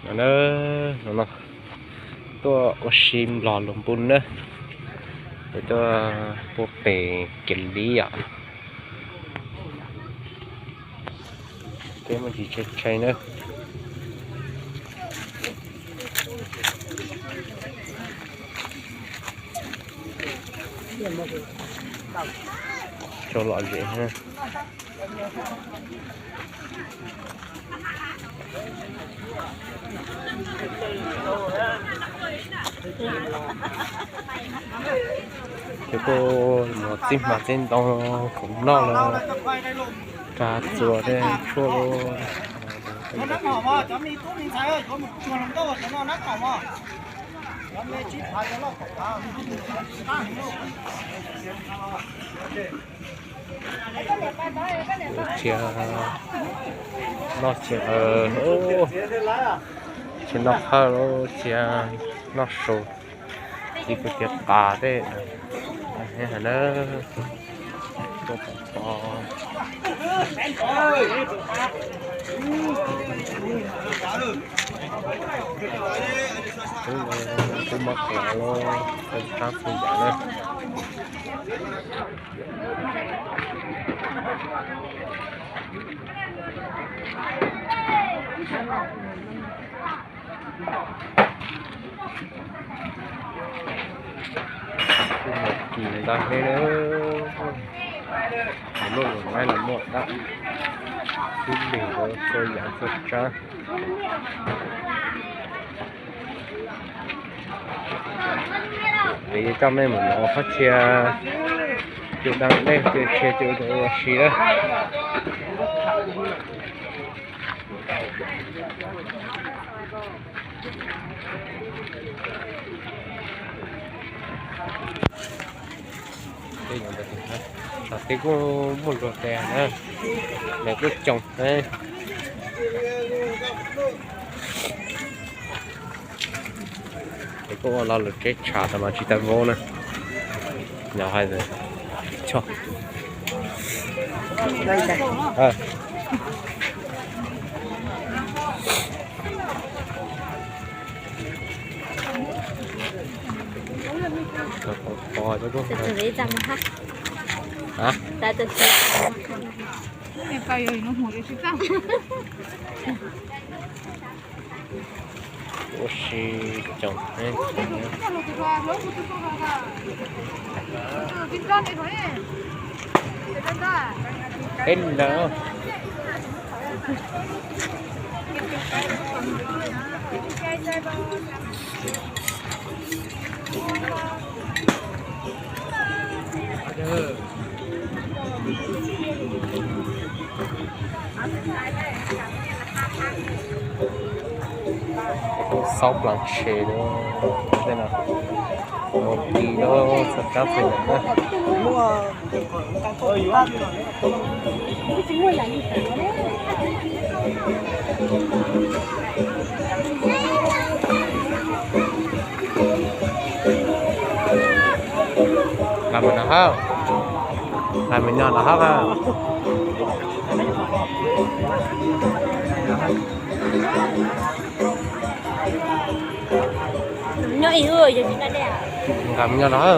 No na, no no, tuaj ua si nplog lug npu na, es tuaj puag pem kev lib yom. Teb muaj ntsis tshee tshee na. Tso lom zem na. Ces kuj mus txib hma txib ntoo khoom noj los kag txuas tej tshuaj. Txhia noj txhia haus, txhia noj qhawj los txhia noj su, txiv kuj txiv qas tej na. Tuaj pom pom tub, tub mab qas los txhua tsav txhua yam na. Kuj muaj kis ntau heev na. Lub lub maib los muaj dab tib lig txhua yam txhua tsav. Ces yuav coj mej mus nov qhov txhia cua dab dej, cua txhia cua ua si lawm. Tej no, teb kuj muaj luag tes na, lawv kuj coob thiab. Ces kuj ua lo lus tsheb tshav tas mas tsis tau vaub na. Nyob hais tias, ua si coob. Teb lawm. Xaub plas tsheb lawm, tej no mus tis lawm txhua tsav txhua yam na. Nqa mus noj hab, nqa mus noj noj hab. Nqa mus noj noj hab.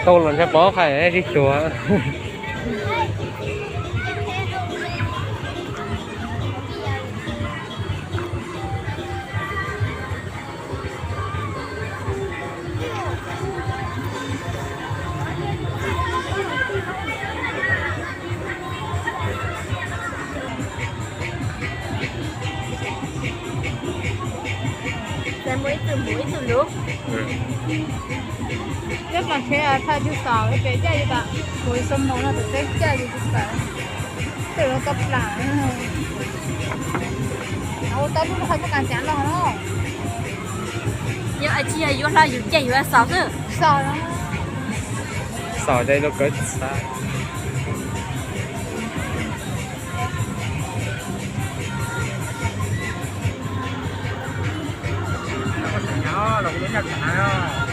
Tau los ntshai pov qhais tsis xyuas. Ib tug mus ib tug lub. Cov pom tsheb thaj tsis xaus, pem caij yus tas, kuv xub mus no tus teb caij yus tsis xaus. Twb yuav tau plam, ua tau lub qhov muaj kas cav no no. Yog tsis yog yuav hlo yus caij yuav xaus xwb. Xaus, xaus caij lub kawv txha. Los kuv nyoj khav na.